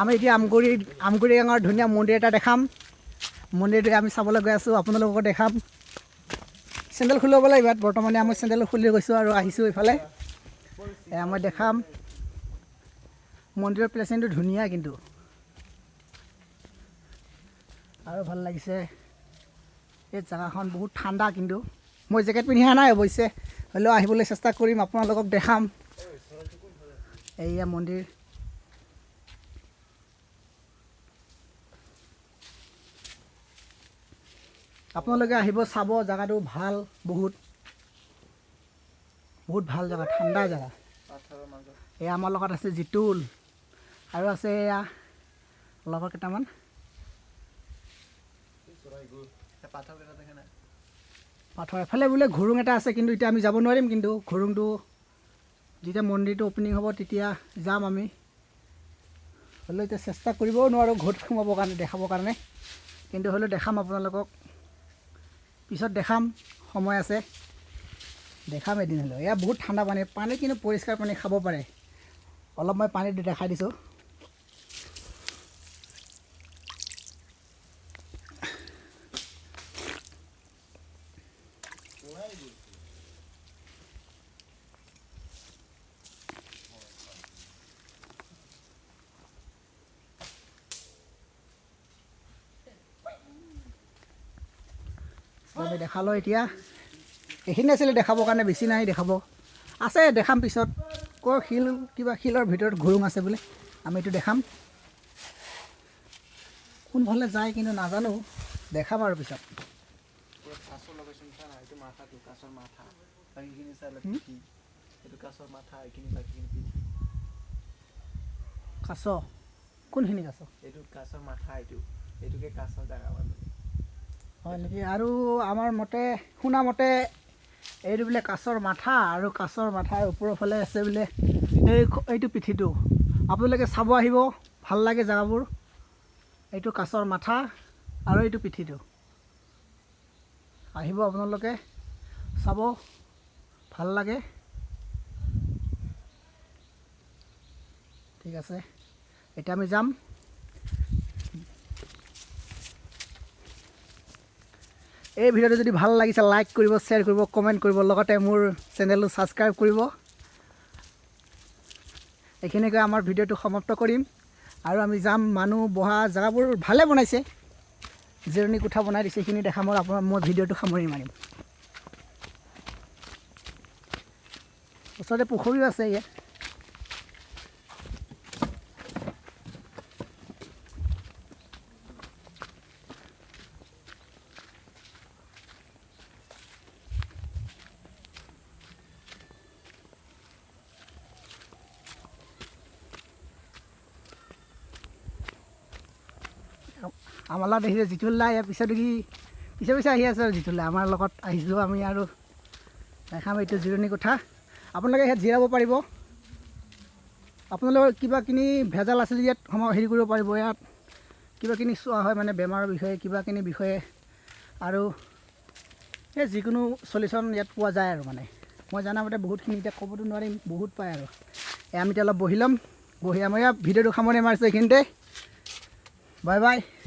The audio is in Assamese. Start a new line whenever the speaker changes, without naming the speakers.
আমি এতিয়া আমগুৰি গাঁৱৰ ধুনীয়া মন্দিৰ এটা দেখাম। মন্দিৰটো আমি চাবলৈ গৈ আছোঁ, আপোনালোককো দেখাম। চেণ্ডেল খুলি ল'ব লাগিব ইয়াত। বৰ্তমানে আমি চেণ্ডেল খুলি গৈছোঁ আৰু আহিছোঁ এইফালে। এয়া মই দেখাম মন্দিৰৰ প্লেচিংটো ধুনীয়া কিন্তু, আৰু ভাল লাগিছে। এই জেগাখন বহুত ঠাণ্ডা কিন্তু, মই জেকেট পিন্ধি অহা নাই অৱশ্যে, হ'লেও আহিবলৈ চেষ্টা কৰিম, আপোনালোকক দেখাম। এয়া মন্দিৰ। আপোনালোকে আহিব চাব, জেগাটো ভাল, বহুত বহুত ভাল জেগা, ঠাণ্ডা জেগা। এয়া আমাৰ লগত আছে জিতুল আৰু আছে এয়া লগৰ কেইটামান। পাথৰ এফালে বোলে ঘুৰুং এটা আছে, কিন্তু এতিয়া আমি যাব নোৱাৰিম। কিন্তু ঘুৰুংটো যেতিয়া মন্দিৰটো অ'পেনিং হ'ব তেতিয়া যাম আমি। হ'লেও এতিয়া চেষ্টা কৰিবও নোৱাৰোঁ ঘৰত সোমাবৰ কাৰণে, দেখাবৰ কাৰণে, কিন্তু হ'লেও দেখাম আপোনালোকক, পিছত দেখাম, সময় আছে, দেখাম এদিন হ'লেও। এয়া বহুত ঠাণ্ডা পানী, পানী কিন্তু পৰিষ্কাৰ পানী, খাব পাৰে। অলপ মই পানীটো দেখাই দিছোঁ। আমি দেখালোঁ এতিয়া এইখিনি আছিলে দেখাবৰ কাৰণে, বেছি নাই দেখাব, আছে দেখাম পিছত। কৰ শিল, কিবা শিলৰ ভিতৰত ঘুৰুং আছে বোলে, আমি এইটো দেখাম। কোনফালে যায় কিন্তু নাজানো, দেখাম আৰু পিছত। কাছ কোনখিনি কাছ?
এইটো কাছৰ মাথা, এইটো এইটোকে কাছৰ জেগা মানে।
হয় নেকি? আৰু আমাৰ মতে, শুনা মতে এইটো বোলে কাছৰ মাথা, আৰু কাছৰ মাথাৰ ওপৰৰ ফালে আছে বোলে এইটো পিঠিটো। আপোনালোকে চাব আহিব, ভাল লাগে জেগাবোৰ। এইটো কাছৰ মাথা আৰু এইটো পিঠিটো, আহিব আপোনালোকে চাব, ভাল লাগে। ঠিক আছে, এতিয়া আমি যাম। এই ভিডিঅ'টো যদি ভাল লাগিছে লাইক কৰিব, শ্বেয়াৰ কৰিব, কমেণ্ট কৰিব, লগতে মোৰ চেনেলটো ছাবস্ক্ৰাইব কৰিব। এইখিনিকে আমাৰ ভিডিঅ'টো সমাপ্ত কৰিম আৰু আমি যাম। মানুহ বহা জেগাবোৰ ভালে বনাইছে, জিৰণি কোঠা বনাই দিছে, সেইখিনি দেখাম আৰু আপোনাৰ মই ভিডিঅ'টো সামৰি মাৰিম। ওচৰতে পুখুৰীও আছে ইয়াত। আমাৰ লগত দেখিছে জিতুল দা, ইয়াৰ পিছত দেখি পিছে পিছে আহি আছে আৰু জিতুল দা আমাৰ লগত আহিছিলোঁ আমি। আৰু দেখাম এইটো জিৰণি কোঠা, আপোনালোকে ইয়াত জিৰাব পাৰিব। আপোনালোকৰ কিবা কিনি ভেজাল আছে যদি ইয়াত হেৰি কৰিব পাৰিব। ইয়াত কিবা কিনি চোৱা হয় মানে বেমাৰৰ বিষয়ে, কিবা কিনি বিষয়ে, আৰু এই যিকোনো চলিউশ্যন ইয়াত পোৱা যায় আৰু মানে মই জনামতে বহুতখিনি এতিয়া ক'বতো নোৱাৰিম, বহুত পায় আৰু। আমি এতিয়া অলপ বহি ল'ম, বহি আমাৰ ইয়াত ভিডিঅ'টো সামৰণি মাৰিছোঁ এইখিনিতে। Bye bye.